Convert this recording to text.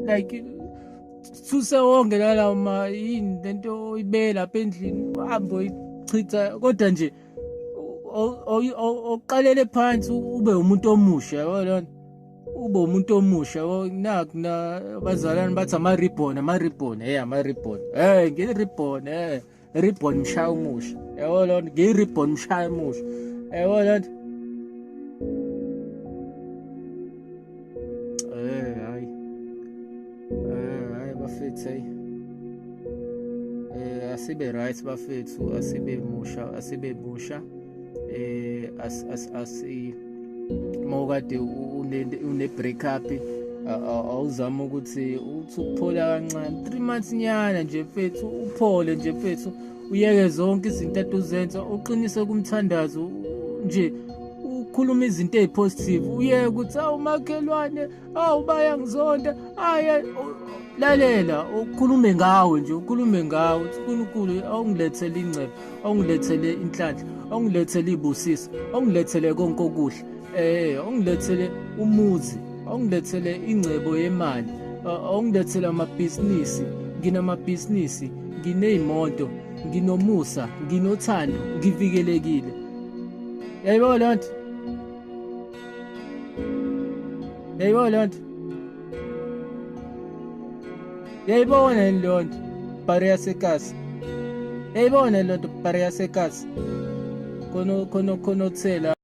Like suse wonke lalawo ma yini lento oyibeke lapha endlini, uhambe oyichitha, kodwa nje oqalele phansi ube umuntu omusha, yabo lona, ube umuntu omusha, yabo. Naku na abazalwane bathi ama-ribbon, ama-ribbon, hey, ama-ribbon, hey, ngi-ribbon, hey, ribbon mshaya omusha, yabo lona, ngiyi-ribbon mshaya omusha, yabo lona. Eh, hayi, eh, hayi bafethu, hayi, eh, asibe right bafethu, asibe musha, asibe musha, eh, as as asi mawukade une break up, awuzama ukuthi uthi ukuphola kancane, 3 months nyana nje mfethu, uphole nje mfethu, uyeke zonke izinto ade uzenza, uqinise kumthandazo nje, ukhuluma izinto ezipositive, uyeke ukuthi awu makhelwane, awu bayangizonda, aye. Lalela, ukhulume ngawe nje, ukhulume ngawe uthi uNkulunkulu awungilethele ingcebo, awungilethele inhlanhla, awungilethele ibusiso, awungilethele konke okuhle, eh, awungilethele umuzi, awungilethele ingcebo yemali, awungilethele amabhizinisi, nginamabhizinisi, ngineyimoto, nginomusa, nginothando, ngivikelekile. Yayibona leyo nto? Yayibona leyo nto? Yayibona yini leyo nto? Bhari yasekasi. Yayibona leyo nto, bhari yasekasi. Khona khona khona othela.